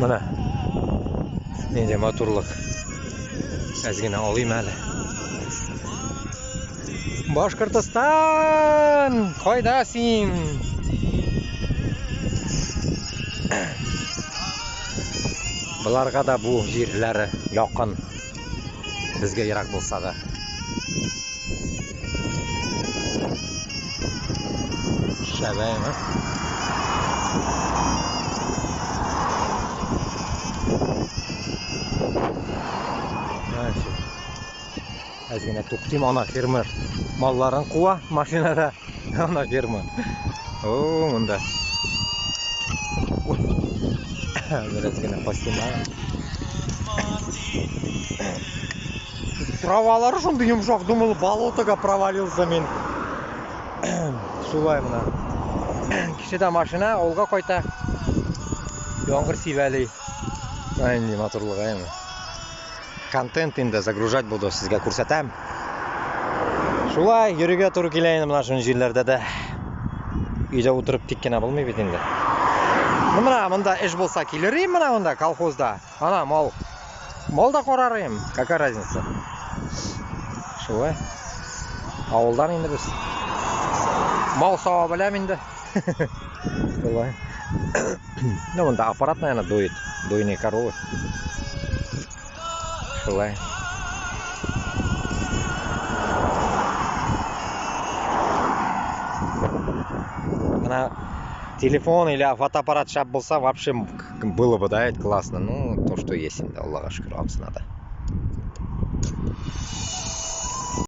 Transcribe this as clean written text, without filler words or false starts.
Мына ниндәй матурлыҡ. Әҙ генә алыйм әле. Башҡортостан, ҡайҙа һин? Быларға да был ерләре яҡын. Беҙгә йыраҡ булһа ла. Шәбәйме? Әҙ генә туҡтыйм, ана фермер малларын ҡыуа машинала. Ана ферма. О, мында. Бер әҙ генә поснимаю. Травалары шундай йомшаҡ, думал, болотоға провалился мин. Шулай мына. Кешедә машина ауылға ҡайта. Ямғыр сибәлей. Ай, ни матурлыҡ, әйме. Контент инде загружать буду, һеҙгә күрһәтәм. Шулай йөрөргә тура килә инде мына шуны ерләрҙә дә. Өйҙә ултырып тик кенә булмай бит инде. Ну, мына мында эш булһа килер инем мына мында колхозда. Ана мал. Мал да ҡарар инем. Какая разница? Шулай. Ауылдан инде беҙ. Мал сауа беләм инде. Шулай. Ну, мында аппарат, наверное, доит. Дойные коровы. Шулай. Мына телефон или фотоаппарат шәп булһа, вообще было бы, да, это классно. Ну, то, что есть инде, Аллаға шөкөр, анысына да.